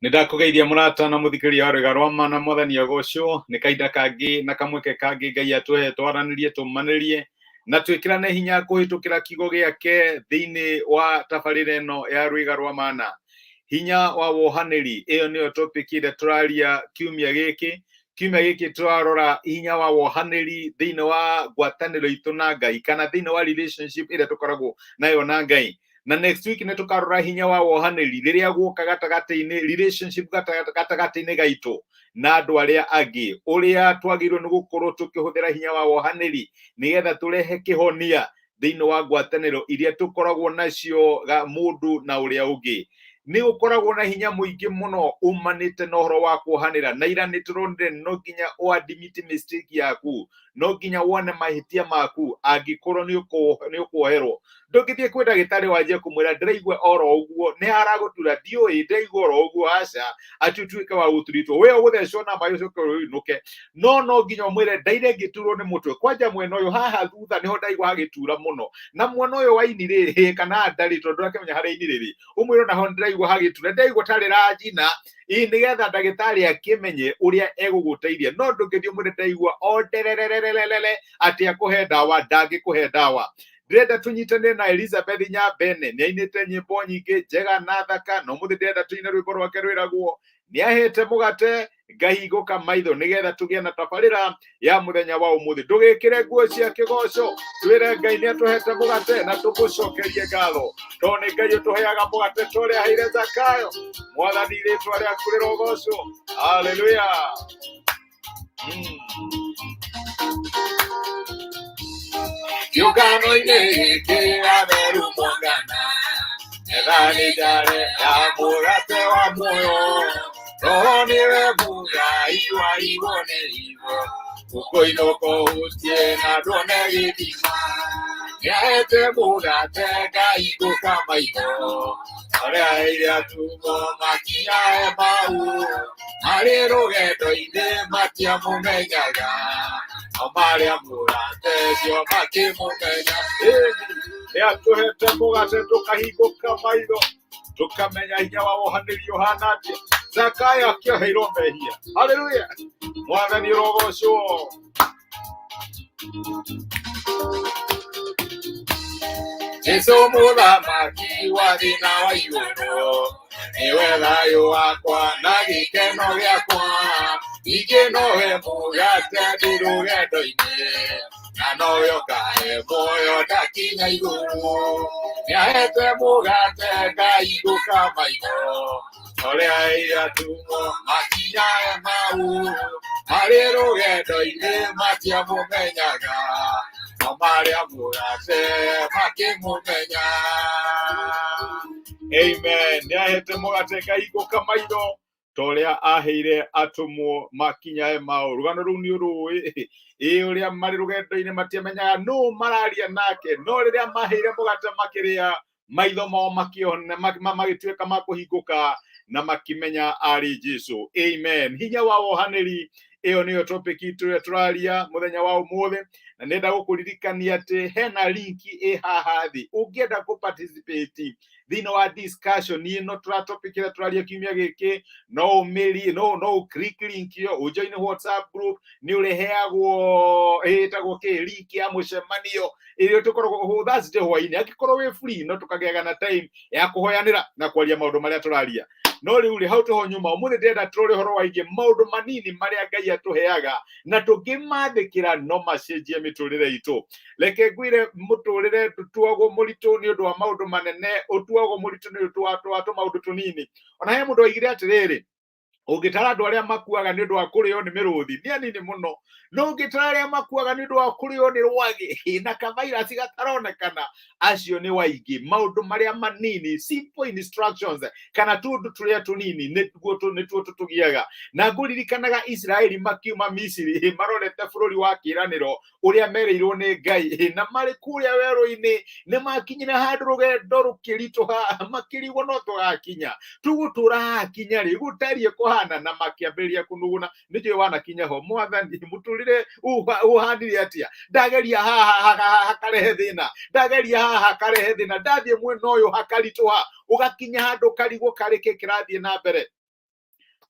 Nĩ ndakũgeithia mũrata na mũthikĩrĩria wa rwĩga rwa ma na mwathani agocwo nĩ kahinda kangĩ na kamweke kangĩ Ngai atũhe twaranĩrie tũmanĩrie na twĩkĩrane hinya kũhĩtũkĩra kiugo gĩake thĩinĩ wa tabarĩra ĩno ya rwĩga rwa mana. Hinya wa wohanĩri, ĩyo nĩyo topic ĩrĩa tũraria kiumia gĩkĩ. Kiumia gĩkĩ tũrarora hinya wa wohanĩri thĩinĩ wa ngwatanĩro itũ na Ngai kana thĩinĩ wa relationship ĩrĩa tũkoragwo nayo na Ngai. Na next week nĩ tũkarora hinya wa wohanĩri rĩrĩa guoka gatagatĩ-inĩ, relationship gatagatĩ-inĩ gaitũ na andũ arĩa angĩ, ũrĩa twagĩrĩirwo nĩ gũkorwo tũkĩhũthĩra hinya wa wohanĩri nĩgetha tũrehe kĩhonia thĩinĩ wa ngwatanĩro iria tũkoragwo nacio mũndũ na ũrĩa ũngĩ. Nĩ ũkoragwo na hinya mũingĩ mũno umanĩte na ũhoro wa kuohanĩra, na ira nĩ tũronire no nginya ũ admit mistake yaku, no nginya wone mahĩtia maku angĩkorwo nĩ ũkuoherwo. Ndũngĩthiĩ kwĩ ndagĩtarĩ wanjie kũmwĩra ndĩraigua oro ũguo, nĩ haragũtura, ndiũĩ, ndĩraigua oro ũguo, aca, atĩ ũtuĩke wa gũturitwo. We ũgũthecwo na maĩ ũcoke ũinũke. No no nginya ũmwĩre ndaire ngĩturwo nĩ mũtwe, kwanja mwena ũyũ haha thutha nĩho ndaigua hagĩtura mũno, na mwena ũyũ wa ini rĩ, kana nda rĩ, tondũ ndũrakĩmenya harĩa ini rĩrĩ, ũmwĩre onaho ndĩraigua hagĩtura, ndĩraigua ta rĩranjina, ĩ nĩgetha ndagĩtarĩ akĩmenye ũrĩa egũgũteithia. No ndũngĩthiĩ ũmwĩre ndaigua o ndererererere atĩ akũhe ndawa, ndangĩkũhe ndawa. Ndĩrenda tũnyitanĩre na Elizabeth Nyambene, nĩ ainĩte nyĩmbo nyingĩ njega na thaka, na ũmũthĩ ndĩrenda tũine rwĩmbo rwake rwĩragwo nĩ ahete mũgate ngahingũka maitho, nĩgetha tũgĩe na tabarĩra ya mũthenya wa ũmũthĩ. Ndũgĩkĩre nguo cia kĩgoco, twĩre Ngai nĩ atũhete mũgate na tũmũcokerie ngatho, tondũ nĩ Ngai ũtũheaga mũgate ta ũrĩa aheire Zakayo. Mwathani, rĩtwa rĩaku rĩrogocwo. Haleluya. Kĩũngano-inĩ gĩkĩ atheru mongana, etha nĩ njare ya mũgate wa muoyo, roho nĩwe mũgai wa igo nĩ igo, ũkũinũka ũhutie na nduone gĩthima, nĩahete mũgate ngahingũka maitho, arĩa aheire atũmwo makinya Emau, marĩ rũgendo-inĩ matiamũmenyaga, no marĩa mũgate ũcio makĩmũmenya. Nĩ atũhete mũgate tũkahingũka maitho, tũkamenya hinya wa wohanĩri ũhana atĩa. Zakayo akĩoheirwo mehia. Haleluya, mwathani ũrogocwo. Jesu mũthamaki wa thĩ na wa igũrũ, nĩwe thayũ wakwa na gĩkeno gĩakwa, ningĩ nowe mũgate ndĩ rũgendo-inĩ, na nowe ũkahe muoyo ndakinya igũrũ. Nĩahete mũgate ngahingũka maitho, ũrĩa atũmwo makinya Emau, marĩ rũgendo-inĩ matiamũmenyaga, no marĩa mũgate makĩmũmenya. Amen. Nĩ ahete mũgate ngahingũka maitho ta ũrĩa aheire atũmwo makinya Emau. Rũgano rũu nĩ ũrũĩ, ĩ ũrĩa marĩ rũgendo-inĩ matiamenyaga nũ mararia nake, no rĩrĩa maheire mũgate makĩrĩa, maitho mao makĩona magĩtuĩka ma kũhingũka na makĩmenya arĩ Jesu. Amen. Hinya wa wohanĩri, ĩyo nĩyo topic itũ ĩrĩa tũraria mũthenya wa ũmũthĩ, na nĩenda gũkũririkania atĩ hena link ĩ haha thĩ ũngĩenda kũ participate thĩinĩ wa discussion ĩno tũra topic ĩrĩa tũraria kiumia gĩkĩ, no ũmĩri no no ũ click link ĩyo ũjoin WhatsApp group, nĩ ũrĩheagwo ĩtagwo kĩ link ya mũcemanio ĩrĩa tũkoragwo hũ Thursday hwainĩ, angĩkorwo wĩ free, no tũkagĩaga na time ya kũhoyanĩra na kwaria maũndũ marĩa tũraria. No rĩu rĩ, hau tũho nyuma, ũmũthĩ ndĩrenda tũrore ũhoro wa ingĩ maũndũ manini marĩa Ngai atũheaga na tũngĩmathĩkĩra no macenjie mĩtũrĩre itũ. Reke ngwĩre, mũtũrĩre ndũtuagwo mũritũ nĩ ũndũ wa maũndũ manene, ũtuagwo mũritũ nĩ ũndũ wa tũmaũndũ tũnini. Ona he mũndũ oigire atĩrĩrĩ, ũngĩtara andũ arĩa makuaga nĩ ũndũ wa kũrĩo nĩ mĩrũthi nĩ anini mũno, no ũngĩtara arĩa makuaga nĩ ũndũ wa kũrĩo nĩ rwagĩ na kavairasi gataronekana, acio nĩ waingĩ. Maũndũ marĩa manini, simple instructions, kana tũndũ tũrĩa tũnini nĩtuo tũtũgiaga. Na ngũririkanaga Isiraeli makiuma Misiri marorete bũrũri wa kĩĩranĩro ũrĩa merĩirwo nĩ Ngai, na marĩ kũrĩa werũ-inĩ nĩ makinyire handũ rũgendo rũkĩritũha, makĩrigwo no tũgakinya, tũgũtũra haha kinya rĩ, gũtariĩ kũhana, na makĩambĩrĩria kũnuguna. Nĩ njũĩ wanakinya ho, mwathani, mũtũrĩre ũhanire atĩa? Ndageria haha hakarehe thĩna, ndageria haha hakarehe thĩna, ndathiĩ mwena ũyũ hakaritũha, ũgakinya handũ ũkarigwo karĩ kĩ kĩrathiĩ na mbere.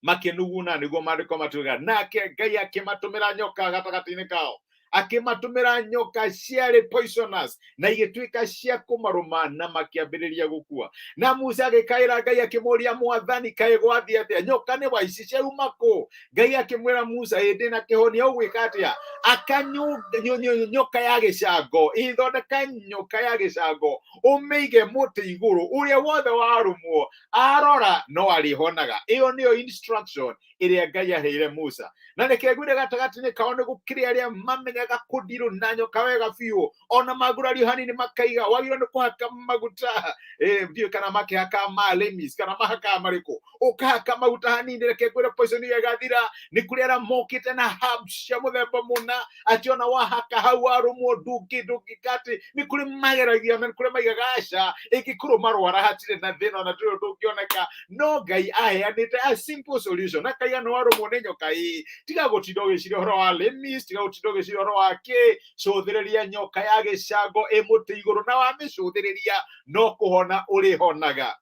Makĩnuguna nĩguo maandĩko matugaga, nake Ngai akĩmatũmĩra nyoka gatagatĩ-inĩ kao, akĩmatũmĩra nyoka ciarĩ poisonous na igĩtuĩka cia kũmarũma na makĩambĩrĩria gũkua. Na Musa agĩkaĩra Ngai akĩmũũria, Mwathani, kaĩ gwathiĩ atĩa? Nyoka nĩ wa ici ciauma kũ? Ngai akĩmwĩra Musa, ĩ ndĩ na kĩhonia, ũgwĩka atĩa? Aka nyoka ya gĩcango, ithondeka nyoka ya gĩcango, ũmĩige mũtĩ igũrũ, ũrĩa wothe warũmwo arora no arĩhonaga. Ĩyo nĩyo instruction ĩrĩa Ngai aheire Musa. Na reke ngwĩre, gatagatĩ-inĩ kao nĩ gũkĩrĩ arĩa mamenyaga kũndirũ na nyoka wega biũ, ona magurario hanini makaiga wagĩrĩirwo nĩ kũhaka maguta. Ndiũĩ kana makĩhaka ma Lemis kana mahakaga marĩkũ, ũkahaka maguta hanini, reke ngwĩre, poison ĩyo ĩgathira. Nĩ kũrĩ arĩa mokĩte na herbs cia mũthemba mũna, atĩ ona wahaka hau warũmwo ndũngĩka atĩ nĩ kũrĩ mageragia na nĩ kũrĩ maigaga aca ĩngĩkũrũma rwara hatirĩ na thĩna, ona ndũrĩ ũndũ ũngĩoneka. No Ngai aheanĩte a simple solution, akaiga nĩ warũmwo nĩ nyoka, ĩ tiga gũtinda ũgĩciria ũhoro wa Lemis, tiga gũtinda ũgĩciria ũhoro wa kĩ, cũthĩrĩria nyoka ya gĩcango ĩ mũtĩ igũrũ, na wamĩcũthĩrĩria no kũhona ũrĩhonaga.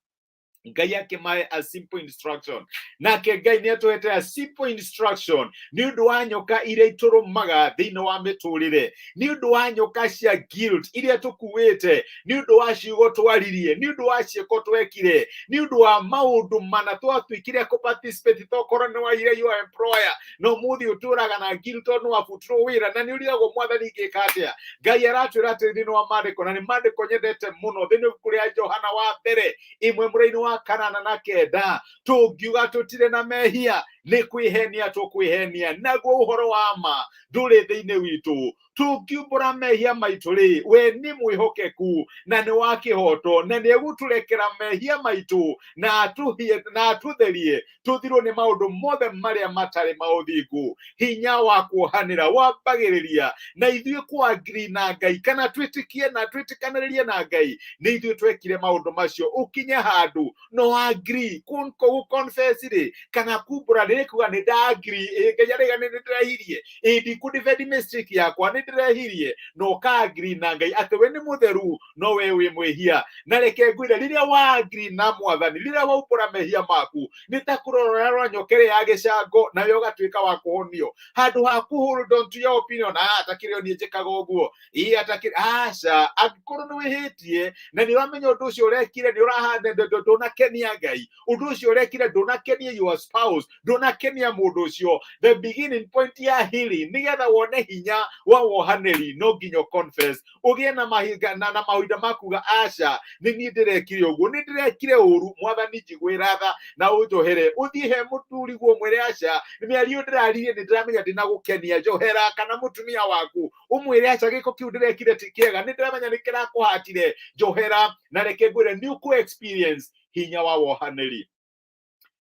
Ngai akĩmahe a simple instruction. Nake Ngai nĩ atũhete a simple instruction nĩ ũndũ wa nyoka iria itũrũmaga thĩinĩ wa mĩtũrĩre, nĩ ũndũ wa nyoka cia guilt iria tũkuĩte, nĩ ũndũ wa ciugo twaririe, nĩ ũndũ wa ciĩko twekire, nĩ ũndũ wa maũndũ mana twatuĩkire kũ participate. Tokorwo nĩ waire your employer na ũmũthĩ ũtũraga na guilt tondũ nĩ wabutirwo wĩra na nĩ ũrigagwo, Mwathani, ingĩka atĩa? Ngai aratwĩra atĩ thĩinĩ wa maandĩko, na nĩ maandĩko nyendete mũno, thĩinĩ wa ibuku rĩa Johana wa mbere 1 mũraini wa 8 na 9, tũngiuga tũtirĩ na mehia nĩ kwĩhenia tũkwĩhenia, naguo ũhoro wa ma ndũrĩ thĩinĩ witũ. Tũngiumbũra mehia maitũ rĩ, we nĩ mwĩhokeku na nĩ wa kĩhoto na nĩ egũtũrekera mehia maitũ na atũhie na atũtherie tũthirwo nĩ maũndũ mothe marĩa matarĩ ma ũthingu. Hinya wa kuohanĩra wambagĩrĩria na ithuĩ kũ agree na Ngai kana twĩtĩkie na twĩtĩkanĩrĩrie na Ngai nĩ ithuĩ twekire maũndũ macio. Ũkinye handũ no agree kũ confess rĩ, kana kumbũra nĩ kuga nĩ nda agree, ĩ Ngai arĩga nĩ ndĩrehirie, ĩ ndikũ defend mistake yakwa, nĩ ndĩrehirie, na ũka agree na Ngai atĩ we nĩ mũtheru no we wĩ mwĩhia. Na reke ngwĩre, rĩrĩa wa agree na Mwathani, rĩrĩa waumbũra mehia maku, nĩ ta kũrora ũrarora nyoka ĩrĩa ya gĩcango nawe ũgatuĩka wa kũhonio, handũ ha kũ hold on to your opinion, ah, atakĩrĩ o niĩ njĩkaga ũguo, ĩ atakĩrĩ aca. Angĩkorwo nĩ wĩhĩtie na nĩ ũramenya ũndũ ũcio ũrekire nĩ ũrahanda ndũnakenia Ngai, ũndũ ũcio ũrekire ndũnakenia your spouse, ndũnakenia mũndũ ũcio, the beginning point ya healing, nĩgetha wone hinya wa wohanĩri, no nginya confess, ũgĩe na mahinda na mahinda ma kuga, aca, nĩ niĩ ndĩrekire ũguo, nĩ ndĩrekire ũru, Mwathani, njiguĩra tha na ũnjohere. Ũthiĩ he mũturiguo mwĩre, aca, mĩario ndĩraririe nĩ ndĩramenya ndĩnagũkenia, njohera. Kana mũtumia waku ũmwĩre, aca, gĩko kĩu ndĩrekire ti kĩega, nĩ ndĩramenya nĩ kĩrakũhatire, njohera. Na reke ngwĩre, nĩ ũkũ experience hinya wa wohanĩri.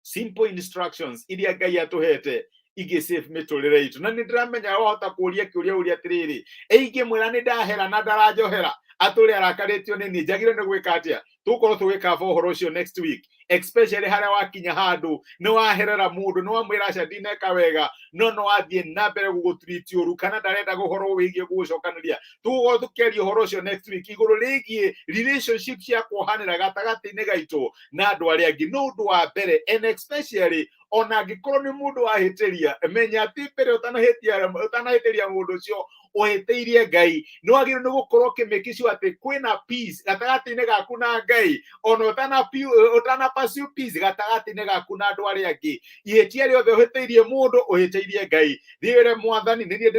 Simple instructions iria Ngai atũhete ingĩ save mĩtũrĩre itũ. Na nĩ ndĩramenya wahota kũũria kĩũria ũria atĩrĩrĩ, ĩ ingĩmwĩra nĩ ndahera na ndaranjohera, atũrĩ arakarĩtio nĩ niĩ, njagĩrĩirwo nĩ gwĩka atĩa? Tũgũkorwo tũgĩkaba ũhoro ũcio next week, especially harĩa wakinya handũ nĩ waherera mũndũ, nĩ wamwĩra aca, ndineka wega, no no wathiĩ na mbere gũgũtreat ũru kana ndarenda ũhoro wĩgiĩ gũgũcokanĩria. Tũgũkorwo tũkĩaria ũhoro ũcio next week igũrũ rĩgiĩ relationship cia kuohanĩra gatagatĩ-inĩ gaitũ na andũ arĩa angĩ. No ũndũ wa mbere, and especially ona angĩkorwo nĩ mũndũ wahĩtĩria, menya atĩ mbere ũtanahĩtĩria mũndũ ũcio ũhĩtĩirie Ngai, nĩ wagĩrĩirwo nĩ gũkorwo ũkĩmake sure atĩ kwĩna peace gatagatĩ-inĩ gaku na Ngai, ona ũtana pursue peace gatagatĩ-inĩ gaku na andũ arĩa angĩ. Ihĩtia rĩothe ũhĩtĩirie mũndũ, ũhĩtĩirie Ngai. Thiĩ wĩre Mwathani, nĩ niĩ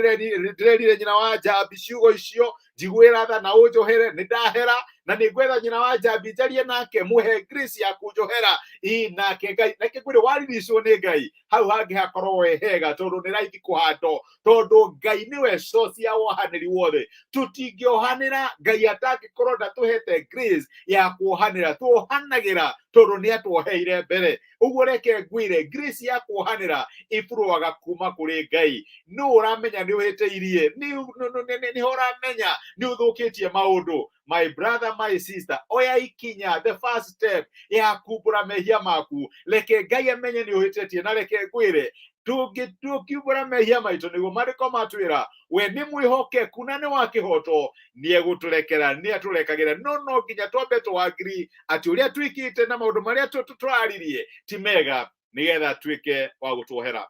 ndĩrerire nyina wa Njambi ciugo icio, njiguĩra tha na ũnjohere, nĩ ndahera na nĩ ngwetha nyina wa Njambi njarie nake, mũhe grace ya kũnjohera. Ĩ nake Ngai, nake ngwĩre, wariricwo nĩ Ngai, hau hangĩ hakorwo we hega, tondũ nĩ raithi kũhandwo, tondũ Ngai nĩwe source ya wohanĩri wothe. Tũtingĩohanĩra Ngai atangĩkorwo ndatũhete grace ya kuohanĩra. Tuohanagĩra tondũ nĩ atuoheire mbere. Ũguo reke ngwĩre, grace ya kuohanĩra ĩburuaga kuma kũrĩ Ngai. Nũ ũramenya nĩ ũhĩtĩirie, nĩho ũramenya nĩ ũthũkĩtie maũndũ. My brother, my sister, oya ikinya, the first step ya kumbũra mehia maku. Reke Ngai amenye nĩ ũhĩtĩtie. Na reke ngwĩre, tũngiumbũra mehia maitũ, nĩguo maandĩko matwĩra, we nĩ mwĩhokeku na nĩ wa kĩhoto, nĩ egũtũrekera, nĩ atũrekagĩra. No nginya twambe tũ agree atĩ ũrĩa twĩkĩte na maũndũ marĩa tũraririe ti mega. Nĩgetha atuĩke wa gũtuohera.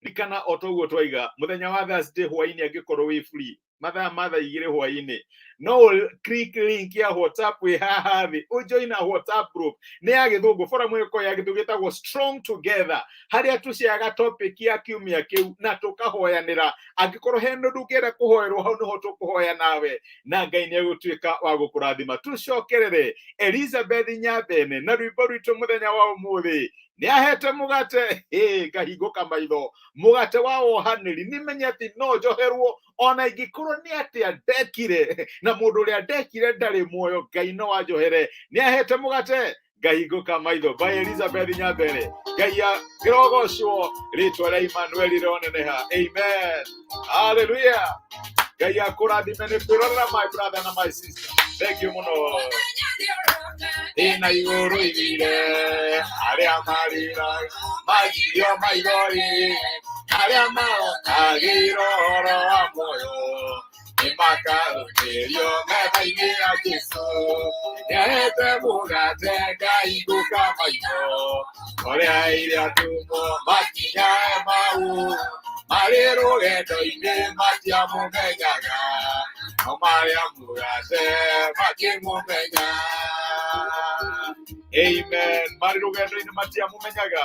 Ririkana o toguo twaiga mũthenya wa Thursday hwainĩ, angĩkorwo wĩ free mathaa ma thaa 2 hwainĩ, no ũ click link ya WhatsApp wĩ haha thĩ, ũjoin a WhatsApp group. Nĩ ya Gĩthũngũ, forum ĩyo ya Gĩthũngũ ĩtagwo Strong Together, harĩa tũciaga topic ya kiumia kĩu na tũkahoyanĩra. Angĩkorwo he ũndũ ũngĩenda kũhoerwo, hau nĩho tũkũhoya nawe na Ngai nĩ egũtuĩka wa gũkũrathima. Tũcokerere Elizabeth Nyambene na rwĩmbo rwitũ mũthenya wa ũmũthĩ, Nĩ ahete mũgate. Hĩ, ngahingũka maitho, mũgate wa wohanĩri. Nĩ menye atĩ no njoherwo ona ingĩkorwo nĩ atĩa ndekire, na mũndũ ũrĩa ndekire ndarĩ muoyo, Ngai no anjohere. Nĩ ahete mũgate, ngahingũka maitho, by Elizabeth Nyambere. Ngai ngĩrogocwo, rĩtwa rĩa Emmanuel rĩroneneha. Amen, hallelujah. Ngai akũrathime nĩ kwĩrorera, my brother na my sister. Thank you mũno. Ĩna igũrũ igire arĩa marira magirio maithori, arĩa maokagĩra ũhoro wa muoyo nĩmakarũmĩrio metha-inĩ ya Jesũ. Nĩahete mũgate, ngahingũka maitho, ũrĩa iria atũmwo makinya mau marĩ rũgendo-inĩ matiamũmenyaga, no marĩa mũgate makĩmũmenya. Amen. Marĩ rũgendo-inĩ matiamũmenyaga,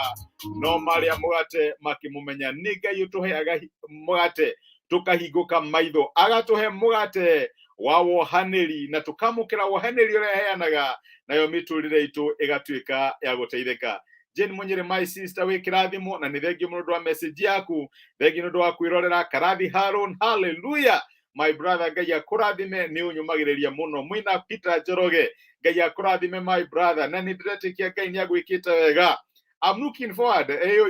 no marĩa mũgate makĩmũmenya. Nĩ Ngai ũtũheaga mũgate tũkahingũka maitho, agatũhe mũgate wa wohanĩri na tũkamũkĩra wohanĩri ũrĩa aheanaga, nayo mĩtũrĩre itũ ĩgatuĩka ya gũteithĩka. Jane Munyere, my sister, wĩ kĩrathimo na nĩ thengiũ mũno ũndũ wa message yaku. Thengiũ nĩ ũndũ wa kwĩrorera. Karathi Haron, hallelujah, my brother, Ngai akũrathime, nĩ ũnyũmagĩrĩria mũno. Mwĩna Peter Njoroge, Ngai akũrathime, my brother, na nĩ ndĩretĩkia Ngai nĩ agwĩkĩte wega. I'm looking forward.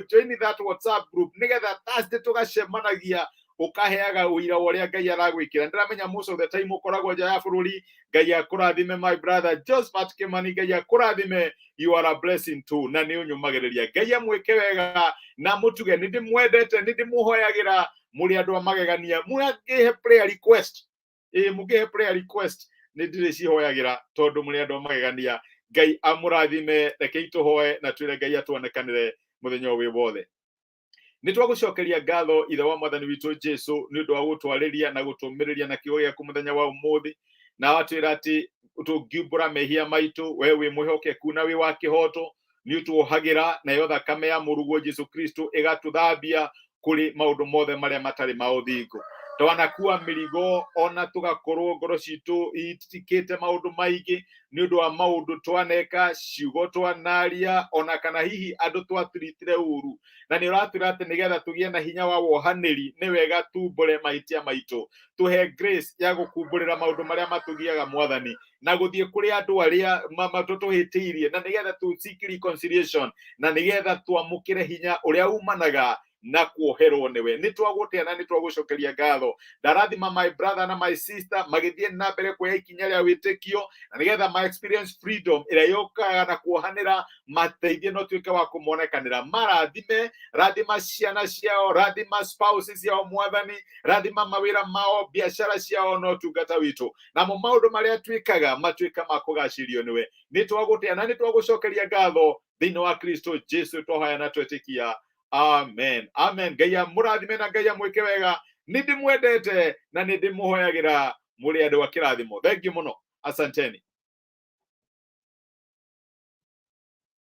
Join that WhatsApp group nĩgetha Thursday tũgacemanagia, ũkaheaga ũira wa ũrĩa Ngai aragwĩkĩra. Ndĩramenya most of the time ũkoragwo nja ya bũrũri. Ngai akũrathime, my brother Josephat Kimani. Ngai akũrathime, you are a blessing too, na nĩ ũnyũmagĩrĩria. Ngai amwĩke wega na mũtuge. Nĩ ndĩmwendete, nĩ ndĩmũhoyagĩra, mũrĩ andũ a magegania. Mũngĩhe prayer request, ĩ mũngĩhe prayer request, nĩ ndĩrĩcihoyagĩra tondũ mũrĩ andũ a magegania. Ngai amũrathime. Rekei tũhoe na twĩre Ngai atuonekanĩre mũthenya ũyũ wĩ wothe. Nĩ twagũcokeria ngatho, Ithe wa Mwathani witũ Jesu, nĩ ũndũ wa gũtwarĩria na gũtũmĩrĩria na kiugo gĩaku mũthenya wa ũmũthĩ, na watwĩra atĩ tũngiumbũra mehia maitũ, we wĩ mwĩhokeku na wĩ wa kĩhoto, nĩ ũtuohagĩra, nayo thakame ya mũruguo Jesu Kristo ĩgatũthambia kũrĩ maũndũ mothe marĩa matarĩ ma ũthingu. Twanakua mĩrigo ona tũgakorwo ngoro citũ itikĩte maũndũ maingĩ nĩ ũndũ wa maũndũ twaneka, ciugo twanaria, ona kana hihi andũ twaturitire ũru, na nĩ ũratwĩra atĩ nĩgetha tũgĩe na hinya wa wohanĩri, nĩ wega tumbũre mahĩtia maitũ. Tũhe grace ya gũkumbũrĩra maũndũ marĩa matũgiaga, Mwathani, na gũthiĩ kũrĩ andũ arĩa tũtũhĩtĩirie, na nĩgetha tũ seek reconciliation, na nĩgetha twamũkĩre hinya ũrĩa umanaga na kuoherwo nĩwe. Nĩ twagũtĩa na nĩ twagũcokeria ngatho. Ndarathima my brother na my sister magĩthiĩ na mbere kuoya ikinya rĩa wĩtĩkio, na nĩgetha ma experience freedom ĩrĩa yũkaga na kuohanĩra. Mateithie no tuĩke wa kũmonekanĩra. Marathime, rathima ciana ciao, rathima spouses ciao, Mwathani, rathima mawĩra mao, biacara ciao na ũtungata witũ, namo maũndũ marĩa twĩkaga matuĩka ma kũgacĩrio nĩwe. Nĩ twagũtĩa na nĩ twagũcokeria ngatho. Thĩinĩ wa Kristo Jesu twahoya na twetĩkia, amen, amen. Ngai amũrathime na Ngai amwĩke wega. Nĩ ndĩmwendete na nĩ ndĩmũhoyagĩra, mũrĩ andũ a kĩrathimo. Thank you mũno, asanteni.